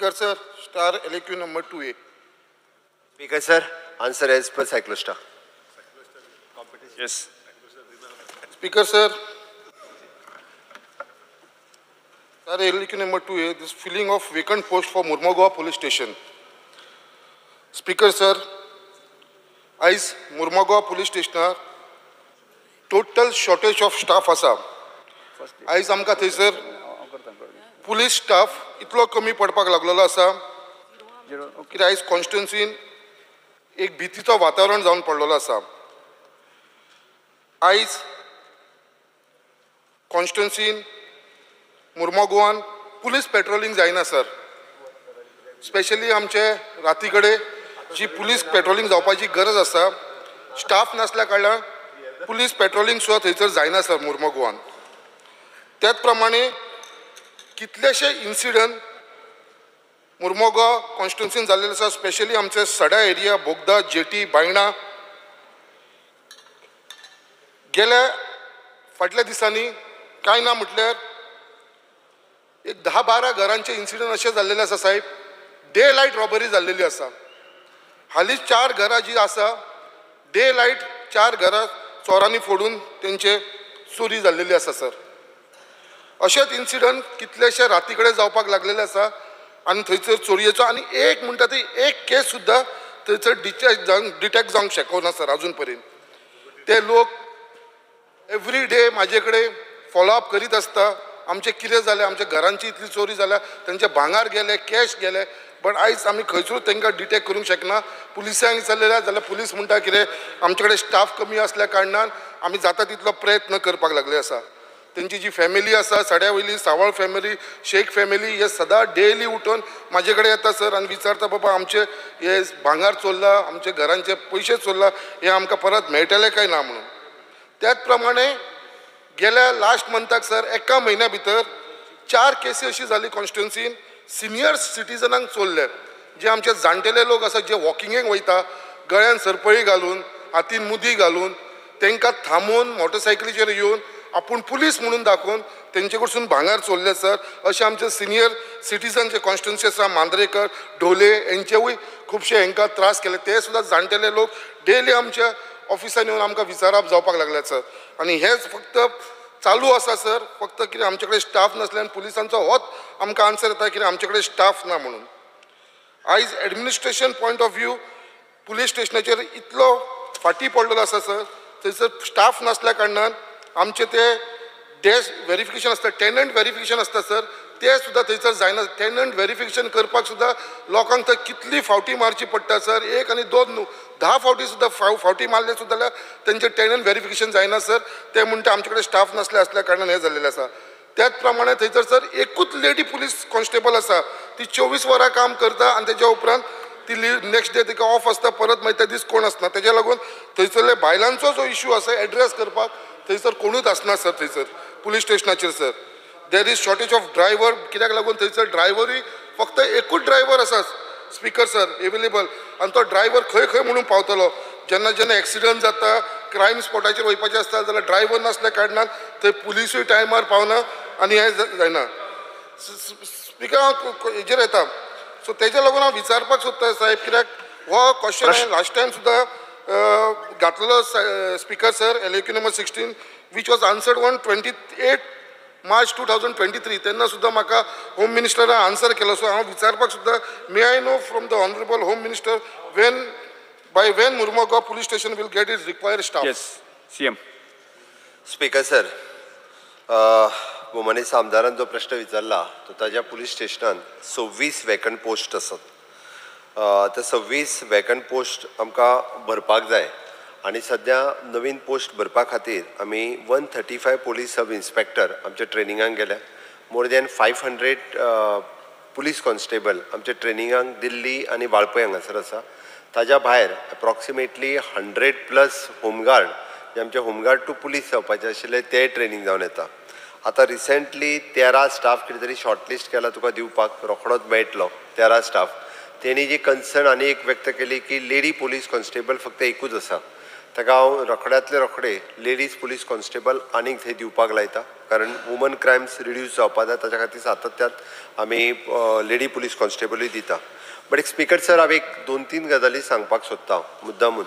Speaker sir, star LAQ number 2A. Speaker sir, answer as per cyclostyle. Yes. Speaker sir, star LAQ number 2A, this filling of vacant post for Mormugao police station. Speaker sir, आयज Mormugao police स्टेशनार total shortage of staff आसा. आयज आमकां थंयसर police staff इतलो कमी पडपाक लागलेलो आसा कित्याक आयज कॉन्स्टिट्युन्सीन एक भितीचो वातावरण जावन पडलेलो आसा. आयज कॉन्स्टिट्युन्सीन मुर्मगांवान पुलीस पेट्रोलिंग जायना सर. स्पेशली आमचे राती कडेन जी पुलीस पेट्रोलिंग जावपाची गरज आसा, स्टाफ नासल्या कारणान पुलीस पेट्रोलिंग सुद्दां थंयसर जायना सर मुर्मगांवान. त्याच प्रमाणे कितलेशे इन्सिडंट मुर्मगांव कॉन्स्टिट्युन्सीन जाल्ले आसा, स्पेशली आमचे सडा एरिया, बोगदा, जेटी, बायणा. गेल्या फाटल्या दिसांनी कांय ना म्हटल्यार एक 10-12 घरांचे इन्सिडंट अशें जाल्लेले आसा साहेब. डे लायट रॉबरी जाल्लेली आसा. हालींच 4 घरां जी आसा डे लायट 4 घरां चोरांनी फोडून तेंचे चोरी जाल्लेली आसा सर. अशेंच इन्सिडंट कितलेशे राती कडेन जावपाक लागलेले आसा आनी थंयसर चोरयेचो आनी एक म्हणटा ती एक केस सुद्दां थंयसर डिटेक्ट जावंक शकना सर अजून पर्यंत. ते लोक एवरी डे म्हाजे कडेन फॉलोअप करीत आसता, आमचें कितें जालें, आमच्या घरांची इतली चोरी जाल्या, तेंचे भांगार गेले, कॅश गेले, बट आयज आमी खंयसरूच तांकां डिटेक्ट करूंक शकना. पुलिसांक विचारलें जाल्यार पुलीस म्हणटा कितें आमचे कडेन स्टाफ कमी आसल्या कारणान आमी जाता तितलो प्रयत्न करपाक लागले आसा. तेंची जी फॅमिली आसा सड्या वयली सावळ फॅमिली, शेख फॅमिली, हे सदां डेली उठून म्हाजे कडेन येता सर आनी विचारता बाबा आमचे हे भांगार चोरला, आमचे घरांचे पयशे चोरला, हे आमकां परत मेळटले काय ना म्हणून. त्याच प्रमाणे गेल्या लास्ट मंथाक सर एका म्हयन्या भितर 4 केसी अशी जाली कॉन्स्टिट्युन्सीन सिनियर सिटीजनांक चोरले. जे आमचे जाणटेले लोक आसा जे वॉकिंगेक वयता, गळ्यान सरपळी घालून, हातीन मुदी घालून, तांकां थांबोवन मोटरसायकलीचेर येवन आपूण पुलीस म्हणून दाखोवन तेंचे कडसून भांगार चोरले सर. अशे आमचे सिनियर सिटीजन जे कॉन्स्टिट्युन्सी आसा, मांद्रेकर, ढोले हेंचेवूय खुबशे हेंकां त्रास केले. ते सुद्दां जाणटेले लोक डेली आमच्या ऑफिसान येवन आमकां विचारप जावपाक लागले सर. आनी हेच फक्त चालू आसा सर, फक्त कितें आमचे कडेन स्टाफ नासल्यान पुलिसांचो होच आमकां आन्सर येता कितें आमचे कडेन स्टाफ ना म्हणून. आयज administration point of view police स्टेशनाचेर इतलो फाटीं पडलेलो आसा सर. थंयसर स्टाफ नासल्या कारणान आमचे ते डॅश वेरिफिकेशन आसता, टेनंट वेरिफिकेशन आसता सर, ते सुद्दां थंयसर जायना. टेनंट वेरिफिकेशन करपाक सुद्दां लोकांक थंय कितली फावटी मारची पडटा सर, 1 आनी 2 न्हू, 10 फावटी सुद्दां फावटी मारले सुद्दां जाल्यार तेंचें टेनंट वेरिफिकेशन जायना सर. ते म्हणटा आमचे कडेन स्टाफ नासले आसल्या कारणान हें जाल्लेलें आसा. त्याच प्रमाणे थंयसर सर एकूच लेडी पुलीस कॉन्स्टेबल आसा, ती 24 वरां काम करता आनी तेज्या उपरांत ती नेक्स्ट डे तिका ऑफ आसता, परत मागीर त्या दीस कोण आसना. तेज्या लागून थंयसरले बायलांचो जो इशू आसा एड्रेस करपाक थंयसर कोणूच आसना सर थंयसर पुलीस स्टेशनाचेर sir. There is shortage of driver, कित्याक लागून थंयसर ड्रायव्हरूय फक्त एकूच ड्रायव्हर आसा स्पीकर सर एवेलेबल, आनी तो ड्रायव्हर खंय खंय म्हणून पावतलो. जेन्ना जेन्ना एक्सिडंट जाता, क्रायम स्पॉटाचेर वयपाचें आसता जाल्यार ड्रायव्हर नासल्या कारणान थंय पुलिसूय टायमार पावना आनी हें जायना. स्पीकर हांव हेजेर येता. सो तेज्या लागून हांव विचारपाक सोदता साहेब, कित्याक हो क्वेश्चन लास्ट टायम सुद्दां घातलेलो speaker sir, LAQ number 16 which was answered on 28 March 2023. तेन्ना सुद्दां म्हाका होम मिनिस्टरान आन्सर केलो. सो हांव विचारपाक सुद्दां, may I know from the honourable home minister when by when Mormugao police station will get its required staff? Yes, CM. Speaker sir, भोवमानेस्त आमदारान जो प्रश्न विचारला तो ताज्या पुलीस स्टेशनान 26 वेकंट पोस्ट आसात. ते 26 वेकंट पोस्ट आमकां भरपाक जाय आनी सद्या नवीन पोस्ट भरपा खातीर आमी 135 पुलीस सब इन्स्पेक्टर आमच्या ट्रेनिंगाक गेल्या. मोर दॅन 500 पुलीस कॉन्स्टेबल आमच्या ट्रेनिंगाक दिल्ली आनी वाळपय हांगासर आसा. ताज्या भायर एप्रॉक्सिमेटली 100+ होमगार्ड जे आमचे होमगार्ड टू पुलीस जावपाचे आशिल्ले ते ट्रेनींग जावन येता. आतां रिसेंटली 13 स्टाफ कितें तरी शॉर्टलिस्ट केला तुका दिवपाक, रोखडोच मेळटलो 13 स्टाफ. तेणी जी कन्सर्न आनी एक व्यक्त केली की लेडी पुलीस कॉन्स्टेबल फक्त एकूच आसा, ताका हांव रोखड्यांतले रोखडे लेडीज पुलीस कॉन्स्टेबल आनीक थंय दिवपाक लायता, कारण वुमन क्रायम्स रिड्यूस जावपा जाय, ताच्या खातीर सातत्यान आमी लेडी पुलीस कॉन्स्टेबलूय दिता. बट एक स्पीकर सर, हांव एक 2-3 गजाली सांगपाक सोदता मुद्दामून.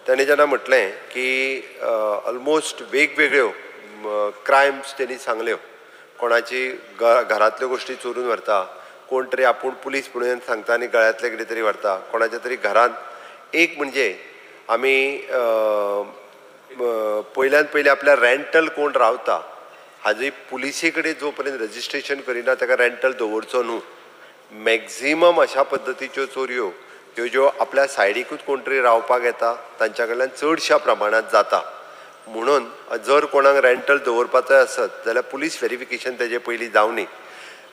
ताणें जेन्ना म्हटलें की ऑलमोस्ट वेगवेगळ्यो क्रायम्स तेणी सांगल्यो, कोणाची घरांतल्यो गोश्टी चोरून व्हरता, कोण तरी आपूण पुलीस म्हणून सांगता आनी गळ्यांतलें कितें तरी व्हरता, कोणाच्या तरी घरांत. एक म्हणजे आमी पयल्यान पयलीं आपल्या रेंटल कोण रावता हाजी पुलिसे कडेन जो पर्यंत रजिस्ट्रेशन करिना ताका रेंटल दवरचो न्हू. मॅक्झिमम अशा पद्दतीच्यो चोरयो ह्यो ज्यो आपल्या सायडीकूच कोण तरी रावपाक येता तांच्या कडल्यान चडश्या प्रमाणांत जाता. म्हणून जर कोणाक रेंटल दवरपाचो आसत जाल्यार पुलीस व्हेरिफिकेशन तेजे पयलीं जावनी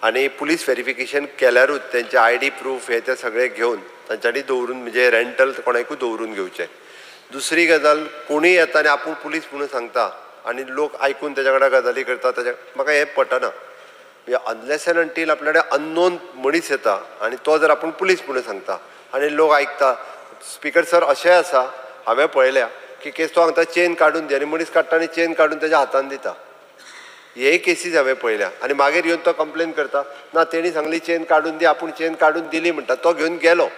आनी पुलीस व्हेरिफिकेशन केल्यारूच तेंचे I D proof हे ते सगळे घेवन तांच्यांनी दवरून म्हणजे रेंटल कोणाकूय दवरून घेवचें. दुसरी गजाल, कोणूय येता आनी आपूण पुलीस म्हणून सांगता आनी लोक आयकून तेज्या कडेन गजाली करता, ताच्या म्हाका हें पटना. म्हणजे अनलेस एंड अंटील आपल्या कडेन अननोन मनीस येता आनी तो जर आपूण पुलीस म्हणून सांगता आनी लोक आयकता. स्पीकर सर, अशेंय आसा हांवें पळयल्या की केस तो सांगता चेन काडून दी आनी मनीस काडटा आनी चेन काडून तेज्या हातान दिता. हे केसीस हांवें पळयल्या आनी मागीर येवन तो कंप्लेन करता, ना तेणी सांगली चेन काडून दी, आपूण चेन काडून दिली म्हणटा, तो घेवन गेलो.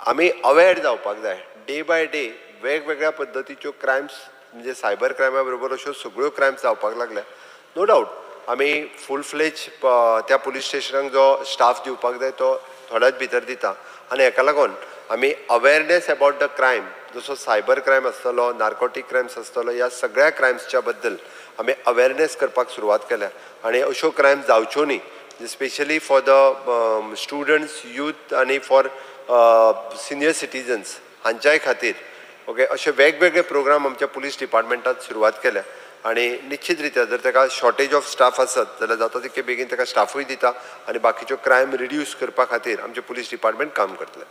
आमी अवेर जावपाक जाय. डे बाय डे वेगवेगळ्या पद्दतीच्यो क्रायम्स म्हणजे सायबर क्रायमा बरोबर अश्यो सगळ्यो क्रायम्स जावपाक लागल्या. नो डावट आमी फूल फ्लेज त्या पुलीस स्टेशनाक जो स्टाफ दिवपाक जाय तो थोड्याच भितर दिता आनी हेका लागून आमी अवेरनेस अबावट the crime, जसो सायबर क्रायम आसतलो, नार्कोटीक क्रायम्स आसतलो, ह्या सगळ्या क्रायम्सच्या बद्दल आमी अवेरनेस करपाक सुरवात केल्या आनी अश्यो क्रायम्स जावच्यो न्ही, specially for the students, youth आनी फॉर सिनियर सिटीजन्स हांच्याय खातीर. ओके, अशे वेगवेगळे प्रोग्राम आमच्या पुलीस डिपार्टमेंटात सुरवात केल्या आनी निश्चित रित्या जर ताका शॉर्टेज ऑफ स्टाफ आसत जाल्यार जाता तितके बेगीन ताका स्टाफूय दिता आनी बाकीच्यो क्रायम रिड्यूस करपा खातीर आमचें पुलीस डिपार्टमेंट काम करतलें.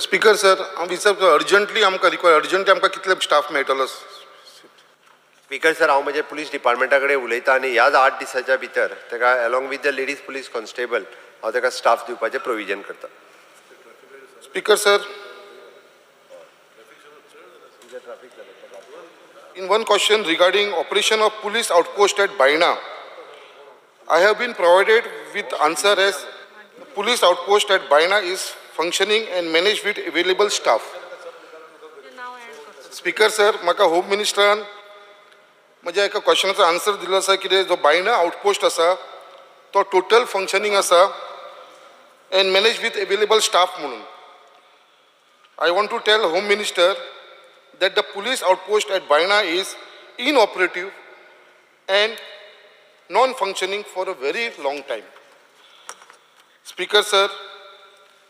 स्पीकर सर, हांव विचारता अर्जंटली आमकां रिक्वायर, अर्जंटली आमकां कितले स्टाफ मेळटलो? स्पीकर सर, हांव म्हज्या पुलीस डिपार्टमेंटा कडेन उलयता आनी ह्याच 8 दिसाच्या भितर ताका along with the ladies police constable हांव ताका स्टाफ दिवपाचें प्रोविजन करता. Speaker sir, in one question regarding operation of police outpost at Baina, I have been provided with answer as the police outpost at Baina is functioning and managed with available staff. Speaker sir, म्हाका home मिनिस्टरान म्हज्या एका क्वेश्चनाचो answer दिल्लो आसा कितें जो Baina outpost आसा तो total functioning आसा and manage with available staff म्हणून. I want to tell Home Minister that the police outpost at Baina is inoperative and non-functioning for a very long time. Speaker sir,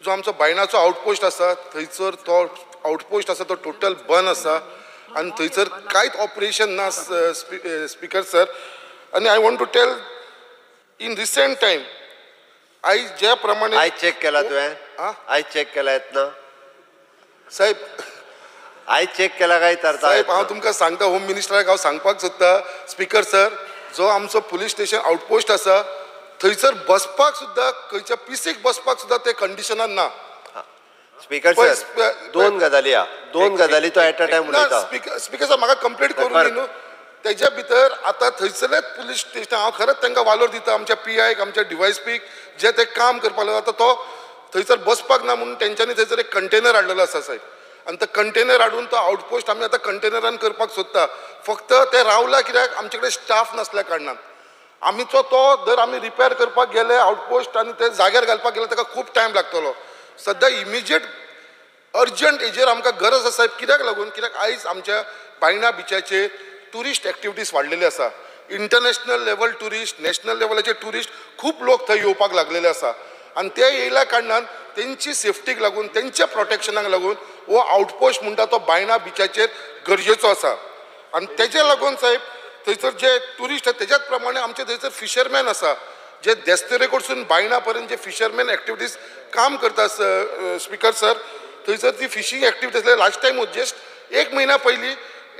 जो आमचो बायणाचो outpost आसा थंयसर तो outpost आसा तो total बंद आसा आनी थंयसर कांयच ऑपरेशन ना. स्पीकर सर, आनी I want to tell in recent time आयज ज्या प्रमाणे आयज चॅक केला तुवें? आयज चॅक केला येतना साहेब, आयज चॅक केला काय विचारता? साहेब, हांव तुमकां सांगता, होम मिनिस्टराक हांव सांगपाक सोदता स्पीकर सर, जो आमचो पुलीस स्टेशन आउटपोस्ट आसा थंयसर बसपाक सुद्दां, खंयच्या पिसीक बसपाक सुद्दां ते कंडिशनान ना. स्पीकर सर, दोन गजाली आहा, दोन गजाली तो एट अ टायम उलयता. स्पीकर सर, म्हाका कंप्लीट करूं दी न्हू. तेज्या भितर आतां थंयसरलेच पुलीस स्टेशन हांव खरेंच तांकां वालोर दिता, आमच्या पी आयक, आमच्या डिवायस पीक जे ते काम करपाक लागला. आतां तो थंयसर बसपाक ना म्हणून तेंच्यांनी थंयसर एक कंटेनर हाडलेलो आसा साहेब, आनी तो कंटेनर हाडून तो आउटपोस्ट आमी आतां कंटेनरान करपाक सोदता. फक्त ते रावला कित्याक आमचे कडेन स्टाफ नासल्या कारणान आमचो तो जर आमी रिपेर करपाक गेले आउटपोस्ट आनी ते जाग्यार घालपाक गेले ताका खूब टायम लागतलो. सद्या इमिजिएट अर्जंट हेजेर आमकां गरज आसा साहेब. कित्याक लागून? कित्याक आयज आमच्या बायणा बिचाचेर ट्युरिस्ट एक्टिविटीज वाडलेले आसा. इंटरनॅशनल लेवल ट्युरिस्ट, नॅशनल लेवलाचे ट्युरिस्ट खूब लोक थंय येवपाक लागलेले आसा आनी ते येयल्या कारणान तेंची सेफ्टीक लागून, तेंच्या प्रोटेक्शनाक लागून हो आउटपोस्ट म्हणटा तो बायणा बिचाचेर गरजेचो आसा. आनी तेजे लागून साहेब थंयसर जे ट्युरिस्ट आसा तेज्याच प्रमाणे आमचे थंयसर फिशरमॅन आसा जे देस्तेरे कडसून बायणा पर्यंत जे फिशरमॅन एक्टिविटीज काम करता. स्पीकर सर, थंयसर ती fishing activities last time just 1 म्हयन्या पयलीं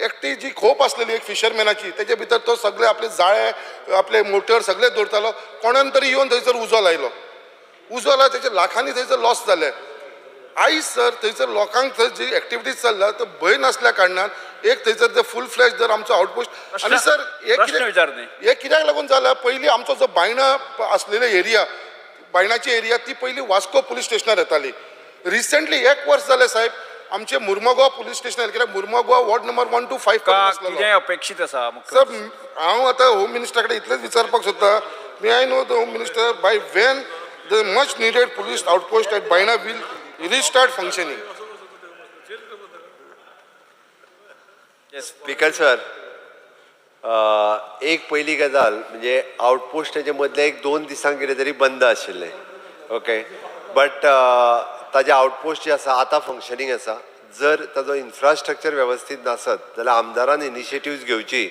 एकटी जी खोप आसलेली एक फिशरमॅनाची, तेजे भितर तो सगळे आपले जाळे, आपले मोटर सगळे दवरतालो. कोणान तरी येवन थंयसर उजो लायलो, उजो लायलो, तेजे लाखांनी थंयसर लॉस जाले. आयज सर थंयसर लोकांक थंय जी एक्टिविटीज चल्ला तो भंय नासल्या कारणान एक थंयसर जे फूल फ्लॅश जर आमचो आउटपोस्ट आनी सर हे कित्याक लागून जाला, पयलीं आमचो जो बायणा आसलेले एरिया, बायणाची एरिया ती पयलीं वास्को पुलीस स्टेशनार येताली. रिसेंटली एक वर्स जालें साहेब आमचे मुर्मगांव पुलीस स्टेशनार, कित्याक मुर्मगांव वॉर्ड नंबर 1 to 5 कितें अपेक्षीत आसा सर. हांव आतां होम मिनिस्टरा कडेन इतलेंच विचारपाक सोदता, may I know the home minister by when the much needed police outpost at Baina will restart functioning? Speaker sir, एक पयली गजाल म्हणजे आउटपोस्टाचे मदले एक 2 दिसांक कितें तरी बंद आशिल्लें, ओके, बट ताजे आउटपोस्ट जे आसा आतां फंक्शनींग आसा. जर ताजो इन्फ्रास्ट्रक्चर वेवस्थीत नासत जाल्यार आमदारान इनिशिएटिव्स घेवची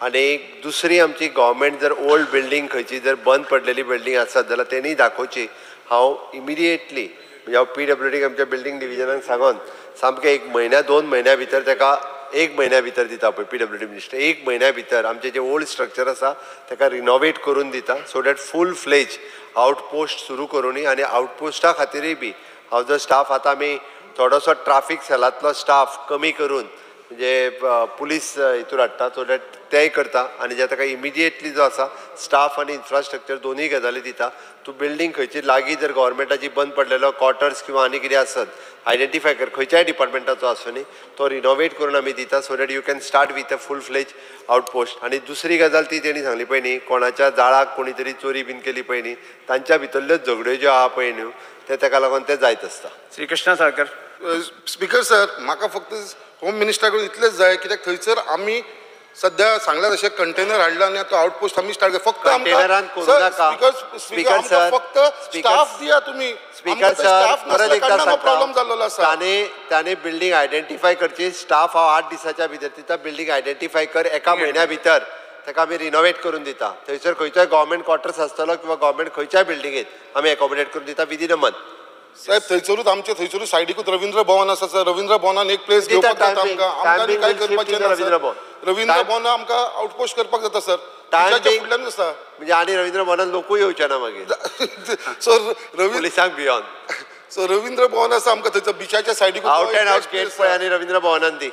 आनी दुसरी आमची गव्हर्मेंट जर ओल्ड बिल्डींग खंयची जर बंद पडलेली बिल्डींग आसत जाल्यार तेणी दाखोवची. हांव इमिडिएटली म्हणजे हांव PWD आमच्या बिल्डींग डिविजनाक सांगून सामकें 1 म्हयन्या 2 म्हयन्या भितर ताका 1 म्हयन्या भितर दिता पळय PWD minister, 1 म्हयन्या भितर आमचें जें ओल्ड स्ट्रक्चर आसा ताका रिनोवेट करून दिता, so that full fledge outpost सुरू करूनी. आनी आउटपोस्टा खातीरय बी हांव जो स्टाफ आतां आमी थोडोसो ट्राफीक सेलांतलो स्टाफ कमी करून म्हणजे पुलीस हितूर हाडटा, सो that तेंय करता. आनी जे ताका इमिडिएटली जो आसा स्टाफ आनी इन्फ्रास्ट्रक्चर दोनूय गजाली दिता. तूं बिल्डींग खंयची लागीं जर गव्हर्मेंटाची बंद पडलेलो क्वॉर्टर्स किंवा आनी कितें आसत आयडेंटिफाय कर, खंयच्याय डिपार्टमेंटाचो आसूं न्ही, तो रिनोवेट करून आमी दिता, so that you can start with a full fledge outpost. आनी दुसरी गजाल ती तेणी सांगली पळय न्ही, कोणाच्या जाळाक कोणी तरी चोरी बीन केली पळय न्ही, तांच्या भितरल्यो झगड्यो ज्यो आहा पळय न्हू ते ताका लागून ते जायत आसता. श्री कृष्णा साळकर. स्पीकर सर, म्हाका फक्त होम मिनिस्टरा कडेन इतलेंच जाय, कित्याक थंयसर आमी सध्या सांगला तशें कंटेनर हाडला आनी तो आउटपोस्ट आमी स्टार्ट फक्त स्पीकर सर फक्त स्टाफ दिया तुमी. स्पीकर सर परत एकदा सांगता, ताणें बिल्डींग आयडेंटिफाय करची, स्टाफ हांव 8 दिसाच्या भितर दिता, बिल्डींग आयडेंटिफाय कर, 1 म्हयन्या भितर ताका आमी रिनोवेट करून दिता. थंयसर खंयचोय गव्हर्मेंट क्वॉर्टर्स आसतलो किंवा गव्हर्मेंट खंयच्याय बिल्डिंगेत आमी एकोमोडेट करून दिता विदीन अ मंथ. साहेब थंयसरूच आमचे थंयसरूच सायडीकूच रवींद्र भवन आसा सर, रवींद्र भवनान एक प्लेस घेवपाक जाता आमकां, आमकां कांय करपाचें ना सर. रवींद्र भवनान आमकां आउटपोस्ट करपाक जाता सर, फुडल्यान आसा म्हणजे आनी रवींद्र भवनान लोकूय येवचे ना मागीर सर, पुलिसांक भियोन. सो रवींद्र भवन आसा आमकां थंयसर बिचाच्या सायडीकूच आउट एंड आउट गेट पळय आनी रवींद्र भवनान दी,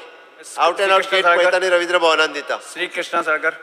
आउट एंड आउट गेट पळयता आनी रवींद्र भवनान दिता. श्री कृष्णा साळकर.